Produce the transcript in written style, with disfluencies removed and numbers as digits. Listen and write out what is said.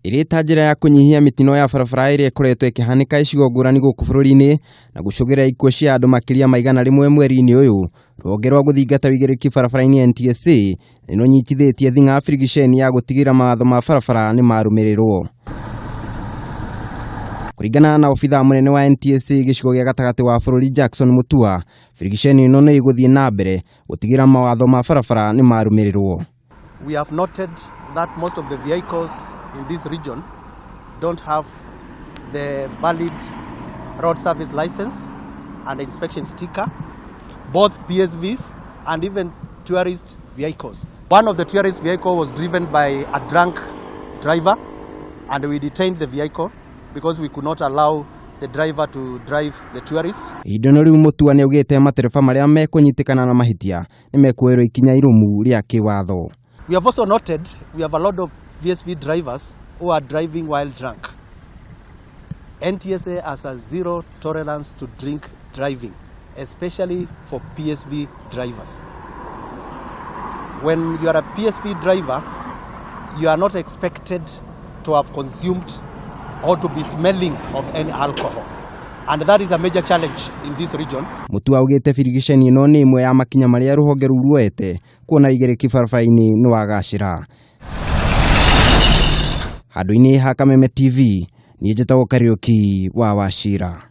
Ĩrĩ ta njĩra ya kũnyihia mĩtino ya barabara ĩrĩa ĩkoretwo ĩkĩhanĩka icigo ngũrani gũkũ bũrũri-inĩ na gũcũngĩrĩria ikuũ cia andũ makĩria ma 100 mweri-inĩ ũyũ, rũhonge rwa gũthingata ũigĩrĩrĩki barabara-inĩ NTSA nĩ rũnyitithĩtie thing'a birigiceni ya gũtigĩrĩra mawatho ma barabara nĩ marũmĩrĩrwo. Kũringana na obithaa mũnene wa NTSA gĩcigo gĩa gatagatĩ wa bũrũri Jackson Mutua, birigiceni ĩno nĩ ĩgũthiĩ na mbere gũtigĩrĩra mawatho ma barabara nĩ marũmĩrĩrwo. We have noted that most of the vehicles in this region don't have the valid road service license and inspection sticker, both PSVs and even tourist vehicles. One of the tourist vehicles was driven by a drunk driver, and we detained the vehicle because we could not allow the driver to drive the tourists. Ihinda rĩu Mutua nĩaugĩte matereba marĩa mekũnyitĩkana na mahĩtia nĩ mekuoerwo ikinya irũmu rĩa kĩwatho. We have also noted we have a lot of VSV drivers who are driving while drunk. NTSA has a zero tolerance to drink driving, especially for PSV drivers. When you are a PSV driver, you are not expected to have consumed or to be smelling of any alcohol. And that is a major challenge in this region. Mutua augĩte birigiceni ĩno nĩ ĩmwe ya makinya marĩa rũhonge rũu ruoete kuona ũigĩrĩrĩki barabara-inĩ nĩ wagacĩra. Handũ-inĩ ha Kameme TV, niĩ njĩtagwo Kariũki wa Wachira.